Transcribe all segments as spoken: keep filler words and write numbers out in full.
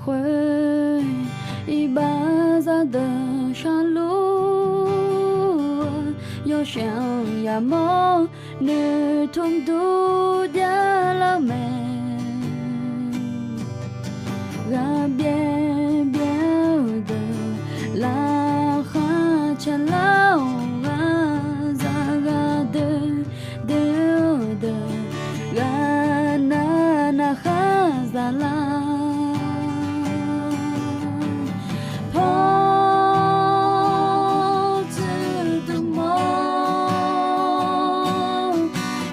khoer, iqbax zaqdeuq sharluf-eu, yawshaef-anr yamawr noeqtmq dur javlar-eu mae. Ghaqbyaev byaev-eu deuq, laqkhaq caelar-awq. Ghaqzaq ghaqdoer doer-eu deuq, ghaqnav navkhar zaqlar. Paw tsuif dmq-awr,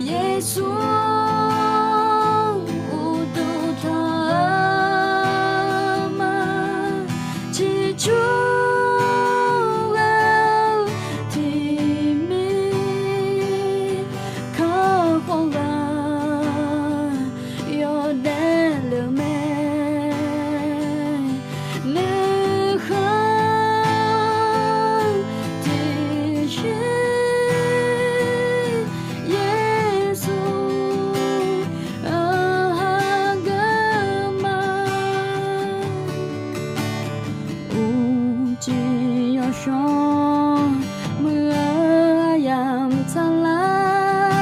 Yeqsur uqduq tanq-eu ma. Ciqcur ghae-eu tiqmir, kakhof ghaq yawdaef lef-eu mae. Nuikhanr tiqsher Yeqsur-anr hageuf ma. Uqcif yawshawr muiq-eu aryamq tsaqlar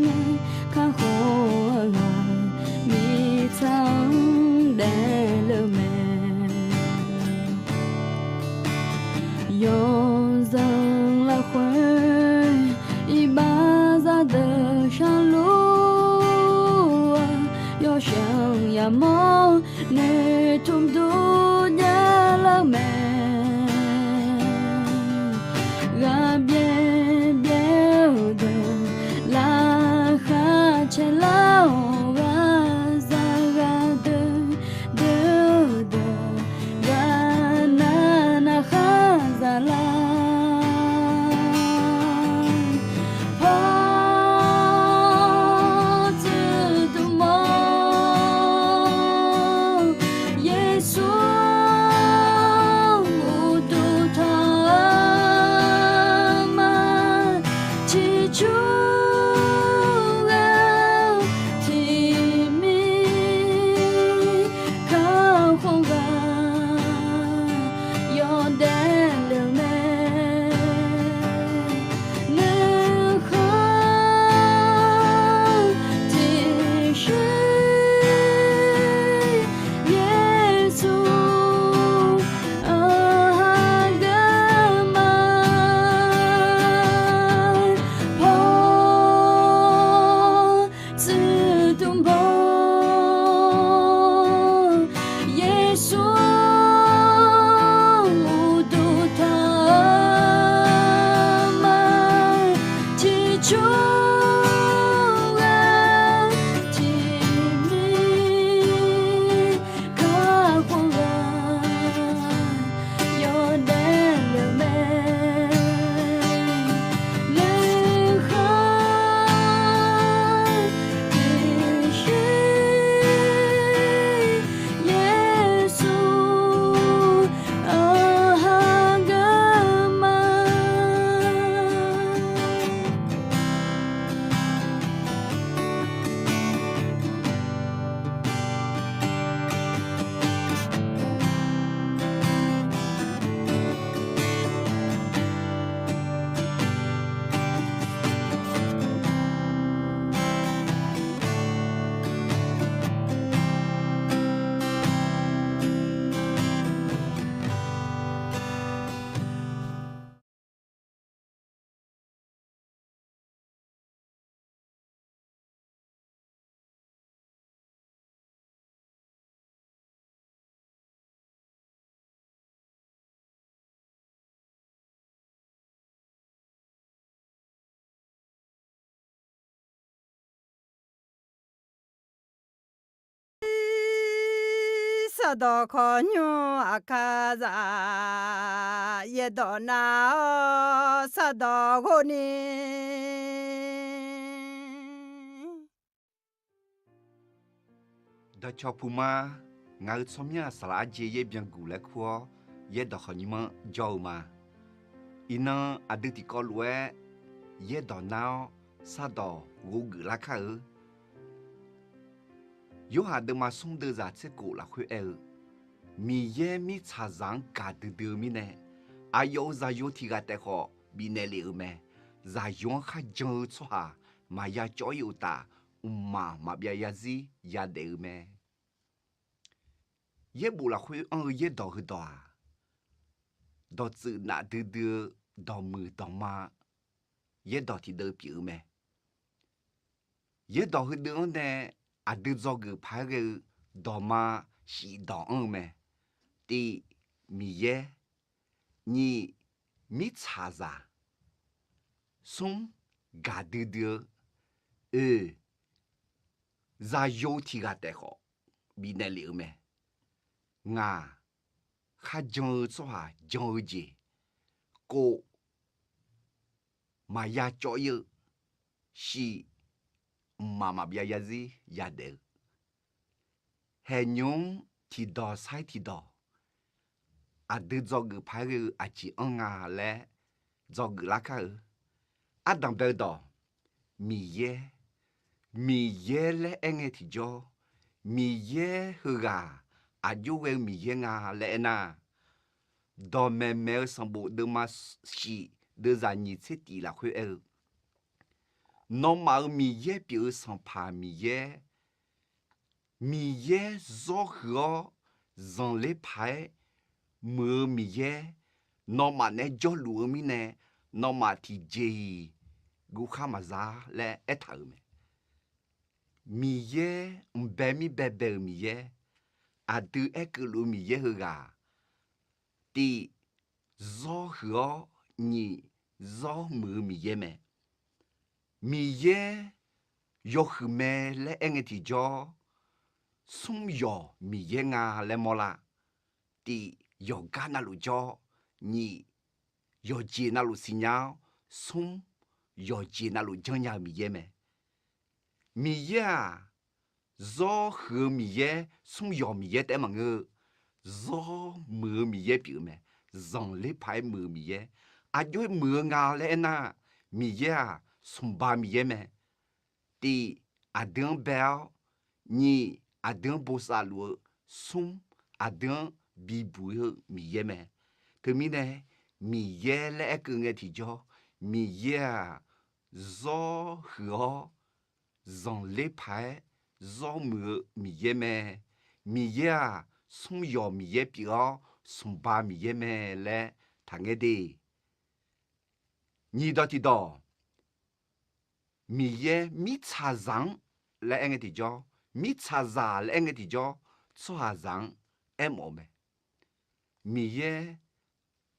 ngae, kakhof-eu ghaq mirtsaq-anr daefle-eu mae. Yawzanq lafkhoer iqbax zaqdeuq sharluf-eu, yawshaef-anr yamawr noeqtmq dur javlar-eu mae. Ghaqbyaev byaev-eu deuq, laqkhaq caelar-awq. Ghaqzaq ghaqdoer doer-eu deuq, ghaqnav navkhar zaqlar. Paw tsuif dmq-awr, Yeqsur uqduq tanq-eu ma. Ciqcur ghae-eu tiqmir, kakhof ghaq yawdaef lef-eu mae. Nuikhanr tiqsher Yeqsur-anr hageuf ma. Paw tsuif dmq-awr, Yeqsur uqduq tanq-eu ma. Ciqcur ghae-eu tiqmir, kakhof ghaq yawdaef lef-eu mae. Nuikhanr tiqsher Yeqsur-anr hageuf ma. Sardawq khawqnymr aqkar zaq, yaerdawq nar-awr sardawq ghofni. Dawqcawq puq ma. Ngaq-euq tsawrmyanr-aq, saqlaq arjeq yaer byanguq laer kur-awr, yaerdawq khawqnymr-anr jawr-eu ma. Iqnan aqdui tiqkawv lof-aer yaerdawq nar-awr sardawq ghofgeuf lar kar-eu. Yorhaq deuvma smr deuvzaq tser kof lafkhoer aer-eu, Miqyaer mirtsaqzaq-anr gaqdui dui-eu mirnae, aqyawf-euq zaqyo tiq ghaq taef khawf bifnaeq lef-euq mae. Zaqyo-anr kharjan-eu tsawrhaq maqya cawv-ir uqtaf, mqmaq maqbyav yarzir yadaef-eu mae. Yaerbof lafkhoer anr-eu yaerdawq heudawq-aq, dawqtsuif nafdui dui-eu dawqmuiq dawqma yaerdawq tiqdeuv pyeuf-eu mae. Yaerdawq heudeuv-anr nae aqdui dzawgeuf paq-aer ghae-eu dawqma shif dawq anr-eu mae. Tiv, Miqyaer. Nyiq, mirtsaqzaq. Smr, gaqdui dui-eu. Oeq, zaqyo tiq ghaq taef khawf bifnaeq lef-eu mae. Ngaq, kharjan-eu tsawrhaq jan-eu jeq. Kov, maqya cawv-ir-eu. Shif, mqmaq maqbyav yarzir yadaef-eu. Haeqnymr tiqdawq sar-ir tiqdawq, aqdui dzawgeuf paq-aer ghae-eu aqjeq anr nga laer dzawgeuf lar kar-eu. Ardanq bae-eu dawq, Miqyaer. Miqyaer laer aerngae tiqjawr, Miqyaer heughaq aqjox ghae-eu Miqyaer nga laer aernar, dawqmaeq maeq-eu sanqbof deuvma shif deuvzaq nyiq tser tif lafkhoer aer-eu, nawmaf-euq Miqyaer pyeuf-eu Sanqpaq Miqyaer, Miqyaer zawr huiq-awr zanqler paq-aer muiq-eu Miqyaer, nawmaf naeq-aer jawrluf-eu mirnae, nawmaf tiqjeq-iq guvkhar maqza laer aertaq-euq mae. Miqyaer mqbae mir baebae-euq Miqyaer, aqdui aerkeuv luf-eu Miqyaer heughaq, tiv, zawr huiq-awr, nyiq, zawr muiq-eu Miqyaer mae. Miqyaer yawhuiq mae laer aerngae tiqjawr, smr yawq Miqyaer nga laer mawr lar. Tiv, yawqgar navluf jawr, nyiq, yawqjeq navluf siqnya-awr, smr, yawqjeq navluf janrnya-eu Miqyaer mae. Miqyaer-aq, zawr huiq-eu Miqyaer, smr yawq Miqyaer taef-aer maqngeur-eu, zawr muiq-eu Miqyaer pyeuf-eu mae. Zanqler paq-aer muiq-eu Miqyaer, aqjox-aer muiq-eu nga laer aernar, Miqyaer-aq, smqba Miqyaer mae. Tiv, aqdui-anr bae-awr, nyiq, aqdui-anr bosav luf-eu, smr, aqdui-anr bibuq-eu Miqyaer mae. Teumirnae, Miqyaer laer aerkeuv ngae tiqjawr, Miqyaer-aq, zawr huiq-awr zanqler paq-aer zawr muiq-eu Miqyaer mae. Miqyaer-aq, smr yawq Miqyaer pyeuf-awr smqba Miqyaer mae laer taqngaer de. Nyiq dawq tiqdawq, Miqyaer mirtsaqzaq-anr laer aerngae tiqjawr, mirtsaqzaq laer aerngae tiqjawr, tsawrhaqzaq-anr aermawf-eu mae. Miqyaer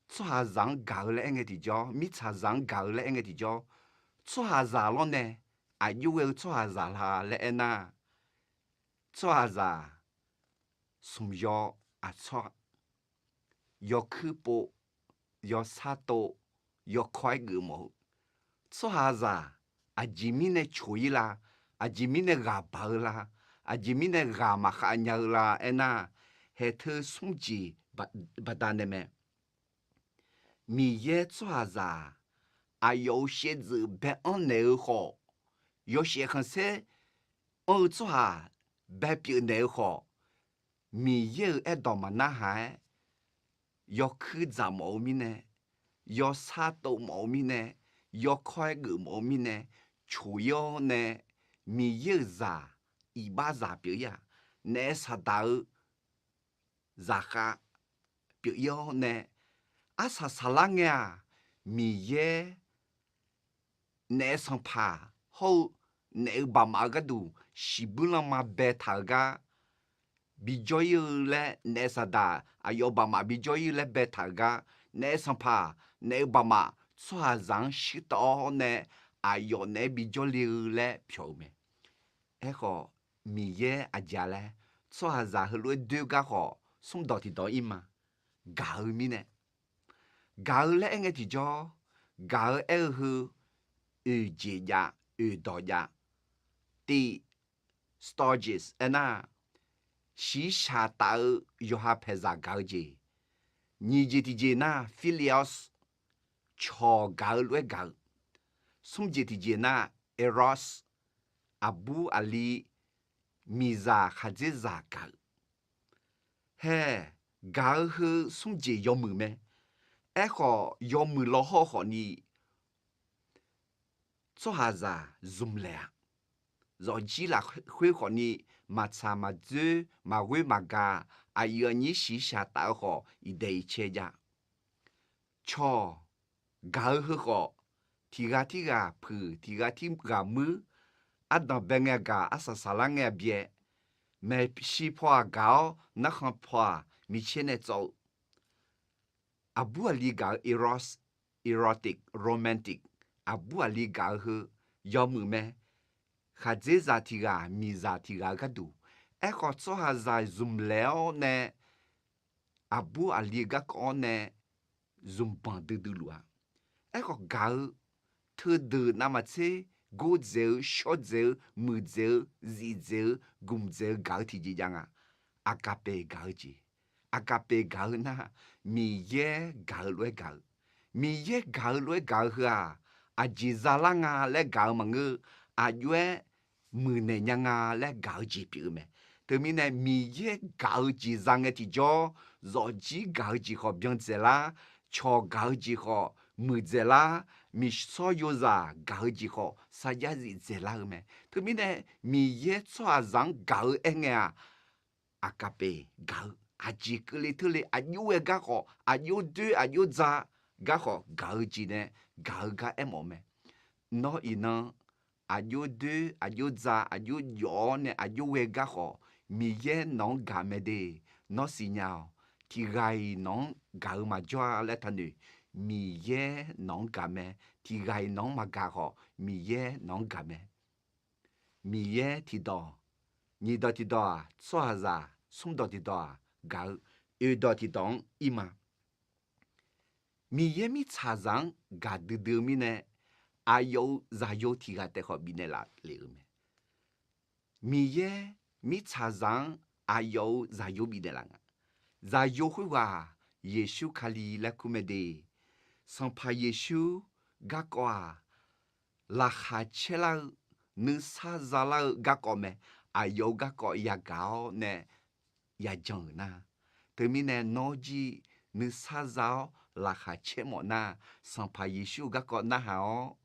tsawrhaqzaq-anr gaq-eu laer aerngae tiqjawr, mirtsaqzaq-anr gaq-eu laer aerngae tiqjawr, tsawrhaqzaq lawrnae aqjox ghae-eu tsawrhaqzaq la laer aernar, tsawrhaqzaq smq yaw aqtsawr, yawkuir pov, yawsar tov, yawkawr-aer geufmawf-eu tsawrhaqzaq, aqjeq mirnae coq-ir la? Aqjeq mirnae ghaq baq-eu la? Aqjeq mirnae ghaq maqkhav nya-eu la aernar, haeqteu smr jeq baqda nae mae. Miqyaer tsawrhaqzaq-aq, aqyawf-euq shaevdzeuf bae-anr naeq-eu khawf, yawshaef khanqsaer anr-eu tsawrhaq baepyeuf naeq-eu khawf, Miqyaer-euq aerdawq maqnarhaq-aer, yawkuir dzaq mawf-eu mirnae, yawsar tov mawf-eu mirnae, yawkawr-aer geufmawf-eu mirnae, coq-ir-awr nae, Miqyaer-euq zaq iqbaxzaq pyeuf-ir-aq, naef saqdaq-eu zaqkhav pyeuf-ir-awr nae, arsaq saqlar ngae-aq, Miqyaer naef sanqpaq hawr-eu naef-eu baqmaf-eu gharduq shiqbuir lanma baetaq-euq gar bijawr-ir-eu laer, naef saqdaq aqyawf baqmaf bijawr-ir laer baetaq-euq gar, naef sanqpaq, naef-eu baqmaf tsawrhaqzaq-anr shuirtawv-awr nae, aqyawf naeq-aer bijawr le-eu laer pyawq-eu mae. Aerkhawf, Miqyaer aqjeq-a laer tsawrhaqzaq heulof-aer doer gar khawf, smrdawq tiqdawq ir ma. Gaq-eu mirnae, gaq-eu laer aerngae tiqjawr, gaq-eu aer-eu heu, oeq jeq jav, oeq dawq jav, tiv, storge aernar, shiqshaq taf-eu yawqha paeqzaq gaq-eu jeq. Nyiq jeq tiqjeq nar, philia, cawq gaq-eu lof-aer gaq-eu. Smr jeq tiqjeq nar, eros, aqbur aqli, miqzaq khaqdzerzaq gaq-eu. Hae, Gaq-eu heu smr jeq yawmuiq mae. Aerkhawf, yawmuiq law hawr khawfni tsawrhaqzaq zmq laeq-a. Zawqjir lafkhoer khawfni maqtsaq maqdzoer maqghoer maqgaq, aqyuif aqnyir shiqshaq taf-eu khawf iqdaeq iqcae jav. Cawq gaq-eu heu khawf, tiq ghaq tirghaq puiq, tiq ghaq tirghaq muir, ardanq bae ngae gaq, arsaq saqlar ngae byae, maeqshi paw-aq gaq-awr narkhan paw-aq micaer nae tsawv-eu, aqbur aqli gaq-eu eros, erotic, romantic, aqbur aqli gaq-eu heu yawmuiq mae. Khaqdzerzaq tiq ghaq miqzaq tiq ghaq-eu gharduq. Aerkhawf, tsawrhaqzaq zmq laeq-awr nae aqbur aqli-eu garkawv-awr nae zmqbanq duidui luf-a. Aerkhawf gaq-eu teudeuq navmaqtser gordzaeq-eu, shawrdzaeq-eu, muiqdzaeq-eu, zifdzaeq-eu, gmqdzaeq-eu gaq-eu tiqjeq jav nga. Aqkaqpaeq gaq-eu jeq. Aqkaqpaeq gaq-eu nar, Miqyaer gaq-eu lof-aer gaq-eu. Miqyaer gaq-eu lof-aer gaq-eu heu-aq, aqjeq zalar nga laer gaq-eu maqngeur. Aqjox-aer muiqnaeq nya nga laer gaq-eu jeq pyeuf-eu mae. Teumirnae Miqyaer gaq-eu jeq za ngae tiqjawr, zawqjir gaq-eu jeq khawf byandzaeq lar, cawq gaq-eu jeq khawf muiqdzaeq lar, miqshawr yozaq gaq-eu jeq khawf sarjax zifdzaeq lar-eu mae. Teumirnae Miqyaer tsawrhaqzaq-anr gaq-eu aerngae-aq, aqkaqpaeq gaq-eu, aqjeq keuvle teurle aqjox ghae gar khawf, aqjox doer aqjox dza gar khawf gaq-eu jeq nae gaq-eu gar aermawf-eu mae. Nawr iqnan aqjox doer aqjox dza aqjox jawf-awr nae aqjox ghae gar khawf, Miqyaer nawq-anr gaq mae de. Nawr siqnya-awq. Tiq ghaq-iq nawq-anr gaq-eu maqjawr-a laer taqnoeq. Miqyaer nawq-anr gaq mae. Tiq ghaq-iq nawq-anr maqgaq khawf, Miqyaer nawq-anr gaq mae. Miqyaer tiqdawq, nyiq dawq tiqdawq-aq tsawrhaqzaq, smr dawq tiqdawq-aq gaq-eu, oeq dawq tiqdawq-anr ir ma. Miqyaer mirtsaqzaq-anr gaqdui dui-eu mirnae, aqyawf-euq zaqyo tiq ghaq taef khawf bifnaeq laf le-euq mae. Miqyaer mirtsaqzaq-anr aqyawf-euq zaqyo bifnaeq laf nga. Zaqyo khoerghaq-aq, Yeqsur Kali laer kur mae de. Sanqpaq Yeqsur garkawv-aq, laqkhaq caer lar-eu, nuisar za lar-eu garkawv mae. Aqyawf-euq garkawv yagaq-awr nae yajan-euq nar, teumirnae nawr jir nuisar za-awr laqkhaq caer mawf nar, Sanqpaq Yeqsur-euq garkawv narhaq-awr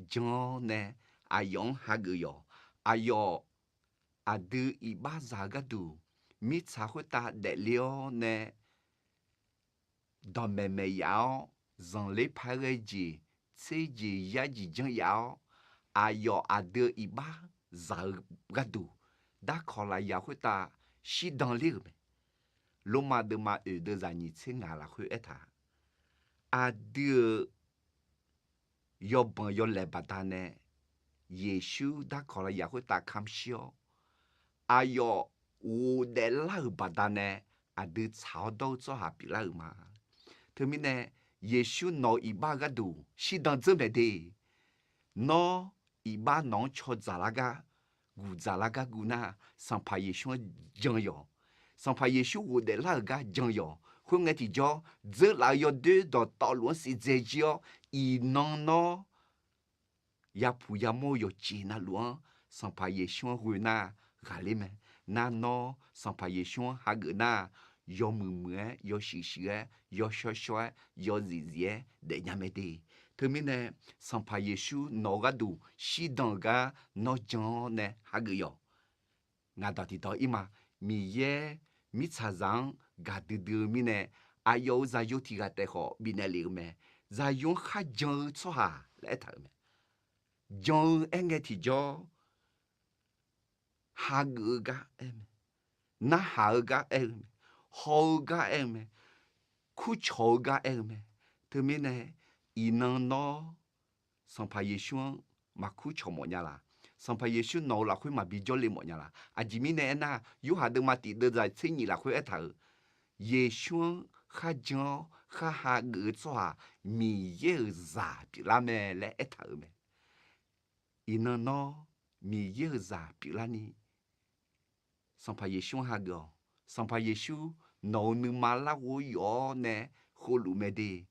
jan-awr nae aqyawf-anr hageuf yawq. Aqyawf aqdui iqbax zaq-eu gharduq mirtsaq khoertav daefle-awr nae dawqmaeq maeq yaf-awr, zanqler par ghae jeq, tser jeq yar jeq janr yaf-awr, aqyawf aqdui-eu iqbax zaq-eu gharduq darkawq lafyaq khoertav shirdan ler-euq mae. Lormav deuvma oeq deuvzaq nyiq tser ngaq lafkhoer aertaq, aqdui-euq yawbanq yawlaeq baqdanae Yeqsur darkawq lafyaq khoertav kamq shir-awr, aqyawf ghofdaef lar-euq baqdanae aqdui tsaq-awr dawr-eu tsawrhaq pyeuflar-euq ma. Teumirnae Yeqsur nawq-eu iqbax-eu gharduq shirdan dzeur maeq de. Nawr iqbax nawq-anr caw dzaq lar gar, guq dzaq lar gar guv nar, Sanqpaq Yeqsur-anr jan yawq. Sanqpaq Yeqsur ghofdaef lar-euq gar jan yawq. Khoerngae tiqjawr, dzeurlaf-eu yawdoer dawqtawvluf-anr siqdzae jir-awr, iqnan nawr yapuq yamawr-eu yawqjeq navluf-anr Sanqpaq Yeqsur-anr ghoe nar ghaqler mae. Nar nawr Sanqpaq Yeqsur-anr hageuf nar, yawmuiq muiq-aer, yawshuif shuif-aer, yawshawr shawr-aer, yawzif zif-aer daefnya mae de. Teumirnae Sanqpaq Yeqsur nawq-eu gharduq shirdan-euq gar nawr jan-awr nae hageuf yawq. Ngaq dawq tiqdawq ir ma. Miqyaer mirtsaqzaq-anr gaqdui dui-eu mirnae, aqyawf-euq zaqyo tiq ghaq taef khawf bifnaeq lef-eu mae. Zaqyo-anr kharjan-eu tsawrhaq laer aertaq-euq mae. Jan-eu aerngae tiqjawr, hageuf-eu gar aer mae, narhaq-eu gar aer-eu mae, haw-eu gar aer-eu mae, kurcawq-eu gar aer-eu mae. Teumirnae iqnan nawr Sanqpaq Yeqsur-anr maqkur cawq mawf nya laq? Sanqpaq Yeqsur nawq-euq lafkhoer maqbi jawrle mawf nya laq? Aqjeq mirnae aernar, Yorhaq deuvma tiq deuvzaq tser nyiq lafkhoer aertaq-euq, Yeqsur-anr kharjan-awr khar hageuf-eu tsawrhaq Miqyaer-euq zaq pyeuflar mae laer aertaq-euq mae. Iqnan nawr Miqyaer-euq zaq pyeuflarni Sanqpaq Yeqsur-anr hageuf-awq. Sanqpaq Yeqsur nawq-euq nuima larghov yawf-awr nae khovluf mae de.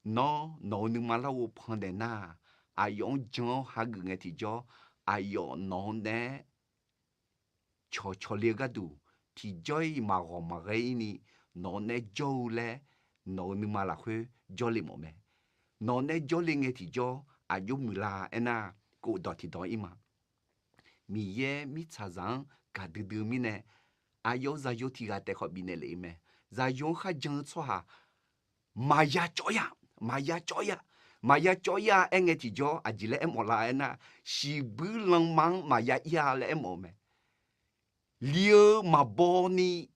Nawr nawq-euq nuima larghov pandaeq nar-aq, aqyawf-anr jan-awr hageuf ngae tiqjawr, aqyawf nawq-anr naeq-aer cawqcawq le-eu gharduq tiqjawr-iq maqghawq maqghae-ir ni nawq-eu nae jawr-eu laer nawq-eu nuima lafkhoer jawrle mawf mae. Nawq-eu nae jawrle ngae tiqjawr aqjox muiqlar aernar, khofdawq tiqdawq-ir ma. Miqyaer mirtsaqzaq-anr gaqdui dui-eu mirnae, aqyawf-euq zaqyo tiq ghaq taef khawf bifnaeq lef-eu mae. Zaqyo-anr kharjan-eu tsawrhaq maqya cawv-ir-a, maqya cawv-ir-a, maqya cawv-ir-a aer ngae tiqjawr aqjeq laer aermawf lar aernar, shiqbuir lanma-anr maqya ir-a laer aermawf-eu mae. Li-eu maqbaw ni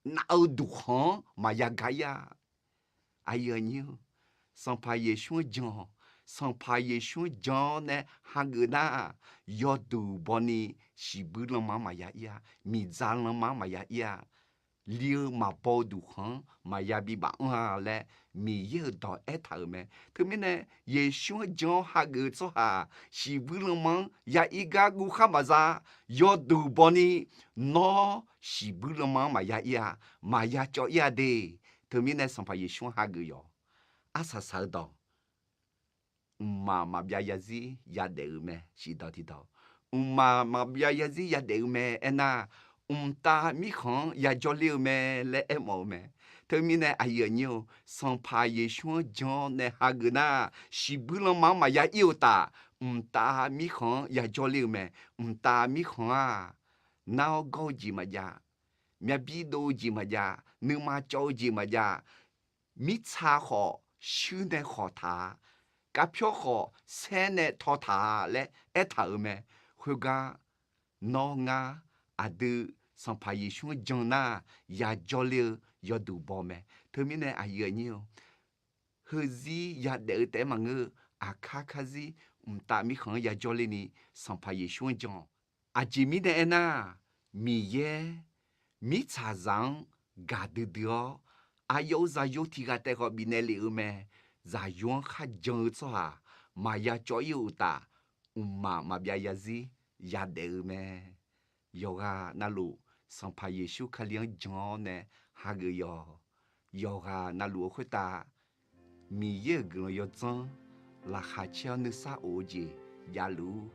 nav-eu duqkhanq-anr maqya gar ir-a. Aqyuif aqnyir-eu, Sanqpaq Yeqsur-anr jan-awq. Sanqpaq Yeqsur-anr jan-awr nae hageuf nar, yawduq baw ni shiqbuir lanma-anr maqya ir-a, miqdzaq lanma-anr maqya ir-a, li-eu maqbaw-eu duqkhanq-anr maqya bibaf anr-a laer Miqyaer-euq dawq aertaq-euq mae. Teumirnae Yeqsur-anr jan-awr hageuf-eu tsawrhaq shiqbuir lanma-anr ya ir gar guv khar maqza. Yawduq baw ni nawr shiqbuir lanma-anr maqya ir-a, maqya cawv ir-a de. Teumirnae Sanqpaq Yeqsur-anr hageuf yawq. Arsaq saq-eu dawq, mqmaq maqbyav yarzir yadaef-eu mae. Shiqdawq tiqdawq, mqmaq maqbyav yarzir yadaef-eu mae aernar, mqtav mirkhanq-anr yajawr ler-eu mae laer aermawf-eu mae. Teumirnae aqyuif aqnyir-eu, Sanqpaq Yeqsur-anr jan-awr nae hageuf nar, shiqbuir lanma-anr maqya ir-eu taf, mqtav mirkhanq-anr yajawr ler-eu mae. Mqtav mirkhanq-aq, nar-awr gawr-eu jeq maqjav, myavbir dov-eu jeq maqjav, nuima cawv-eu jeq maqjav, mirtsa khawf shuir nae khawq taq-a, kavpyawr khawf saer nae taw taq-a laer aertaq-euq mae. Khoergar nawr ngar aqdui Sanqpaq Yeqsur-anr jan nar, yajawr ler-eu yawduq baw mae. Teumirnae aqyuif aqnyir-eu, heuzir yadaef-eu taef-aer maqngeur-eu, aqkar karzir mqtav mirkhanq-anr yajawr ler ni Sanqpaq Yeqsur-anr jan-awq. Aqjeq mirnae aernar, Miqyaer mirtsaqzaq-anr gaqdui dui-awr, aqyawf-euq zaqyo tiq ghaq taef khawf bifnaeq lef-eu mae. Zaqyo-anr kharjan-eu tsawrhaq maqya cawv ir-eu uqtaf, mqmaq maqbyav yarzir yadaef-eu mae. Yawqghaq navluf Sanqpaq Yeqsur Kali-anr jan-awr nae hageuf yawq. Yawqghaq navluf-eu khoertav Miqyaer-euq guiqlanq yawdzanr laqkhaq caer-awr nuisar of-eu jeq javluf